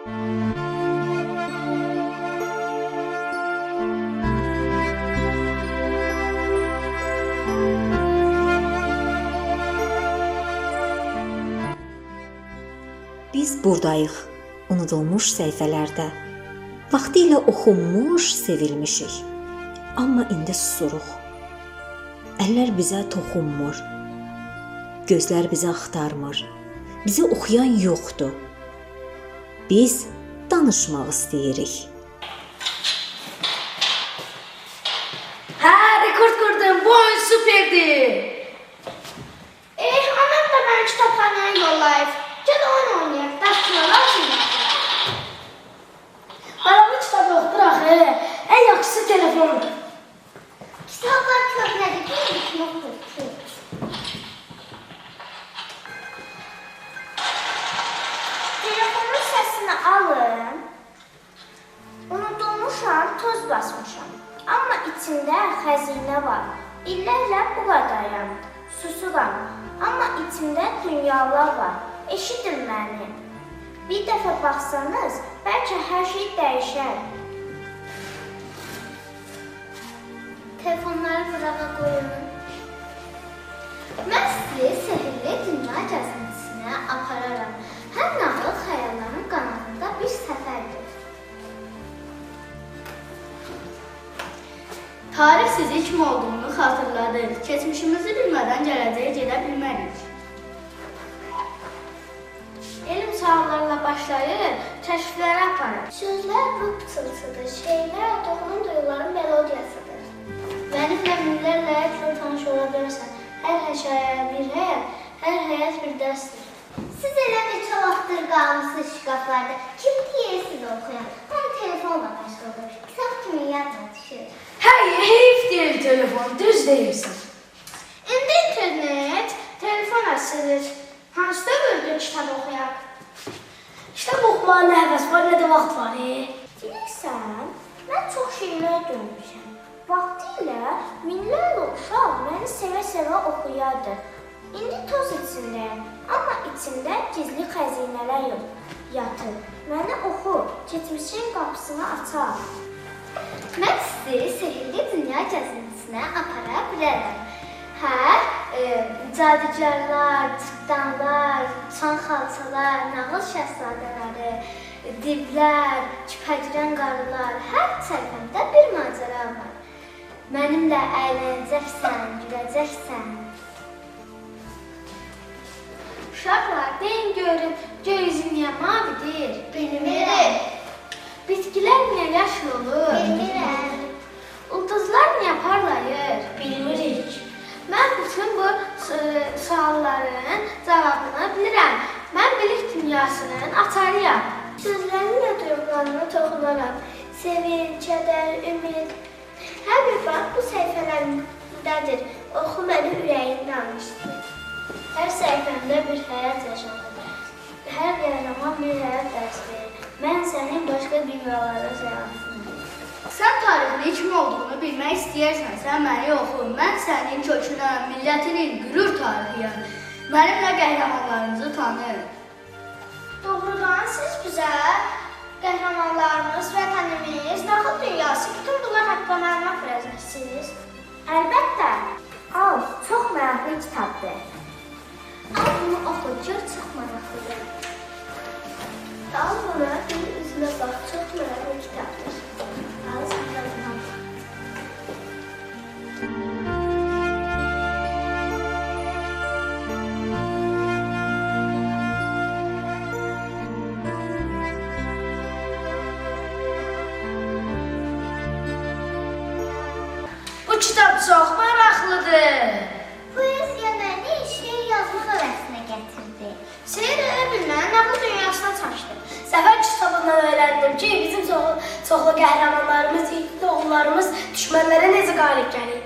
Biz buradayıq, unudulmuş səhifələrdə. Vaxtilə oxunmuş, sevilmişik. Amma indi susuruq. Əllər bizə toxunmur. Gözlər bizi axtarmır. Bizi oxuyan yoxdur. Biz danışmaq istəyirik. Hə, rekord qırdım. Bu oyun superdir. Anam da məni kitabxanaya yollayıb. Gəl oyun oynayaq, daşçılar lazım. Maraqlı kitab yoxdur axı. Ən yaxşısı telefondur. Kitablar köhnədir, bir bitməkdir. Telefonun səsini alın. Unudulmuşam, toz basmışam. Amma içimdə xəzinə var. İllərlə bu qadarım. Susuram. Amma içimdə dünyalar var. Eşidin məni. Bir dəfə baxsanız, bəlkə hər şey dəyişər. Telefonları vırağa qoyun. Mən sizi sehrli dünya gəzintisinə apararam. Hər nağıl xəyalların qanadında bir səfərdir. Tarix sizi kim olduğunu xatırladır. Keçmişimizi bilmədən gələcəyə gedə bilmərik. Elm suallarla başlayır, kəşflərə aparır. Sözlər ruh pıçıltısıdır, şeirlər toxunun duyuların melodiyasıdır. Mənimlə minlərlə həyatla tanış ola bilərsən. Hər hekayə bir həyat, hər həyat bir dərsdir. Siz elə neçə vaxtdır qalmısınız şkaflarda. Kim deyir siz oxuyan? Hamı telefonla məşğuldur. Kitab kimi yadına düşür. Hə, heyf deyil telefon, düz deyirsən. İndi internet, telefon əsridir. Hansı dövrdə kitab oxuyaq? Kitab oxumağa nə həvəs var, nə də vaxt var. Bilirsən, mən çox şeylər görmüşəm. Vaxtilə minlərlə uşaq məni sevə-sevə oxuyardı. İndi toz içindəyəm, amma içimdə gizli xəzinələr yatır. Məni oxu, keçmişin qapısını açar. Mən sizi sehrli dünya gəzintisinə apara bilərəm. Hə, cadugarlar, cırtdanlar, uçan xalçalar, nağıl şəhzadələri, divlər, küpəgirən qarılar, hər səhifəmdə bir macəra var. Mənimlə əylənəcəksən, güləcəksən. Uşaqlar, deyin görüm, göy üzü niyə mavidir? Bilmirəm. Bitkilər niyə yaşıl olur? Bilmirəm. Ulduzlar niyə parlayır? Bilmirik. Mən bütün bu sualların cavabını bilirəm. Mən bilik dünyasının açarıyam. Sözlərimlə duyğularına toxunaram. Sevinc, kədər, ümid. Hər bir bax bu səhifələrimdədir. Oxu məni ürəyin danışdır. Hər səhifəmdə bir həyat yaşanır. Hər qəhrəman bir həyat dərsi verir. Mən sənin başqa dünyalara səyahətinəm. Sən tarixini kim olduğunu bilmək istəyirsənsə məni oxu. Mən sənin kökünəm, millətinin qürur tarixiyəm. Mənimlə qəhrəmanlarınızı tanı. Doğrudan siz bizə qəhrəmanlarımız, vətənimiz, nağıl dünyası, bütün bunlar haqqında məlumat verəcəksiniz. Əlbəttə. Al, çox maraqlı kitabdır. Al bunu oxu, gör çox maraqlıdır. Al bunu, bir üzünə bax, çox maraqlı kitabdır. Al, sən də buna bax. Bu kitab çox maraqlıdır. Poeziya məni şeir yazmaq həvəsinə gətirdi. Şeir elə bil məni nağıl dünyasına çaşdı. Səfər kitabından öyrəndim ki, bizim çoxlu qəhrəmanlarımız, igid oğullarımız düşmənlərə necə qalib gəlir.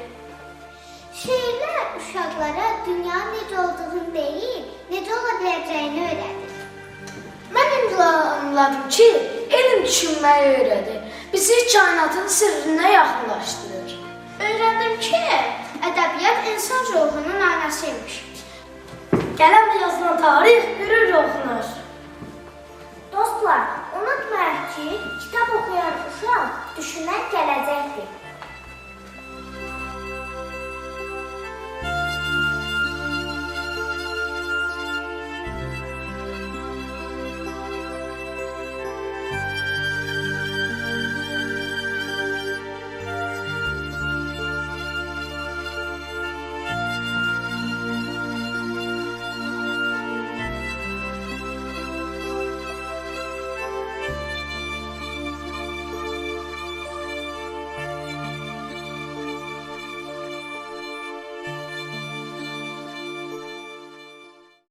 Şeirlər uşaqlara dünyanın necə olduğunu deyil, necə ola biləcəyini öyrədir. Mən indi anladım ki, elm düşünməyi öyrədir. Bizi kainatın sirrinə yaxınlaşdırır. Öyrəndim ki, ədəbiyyat insan ruhunun aynasıymış. Qələmlə yazılan tarix qürurla oxunur. Dostlar, Oğullar, unutmayaq ki, kitab oxuyan uşaq düşünən gələcəkdir.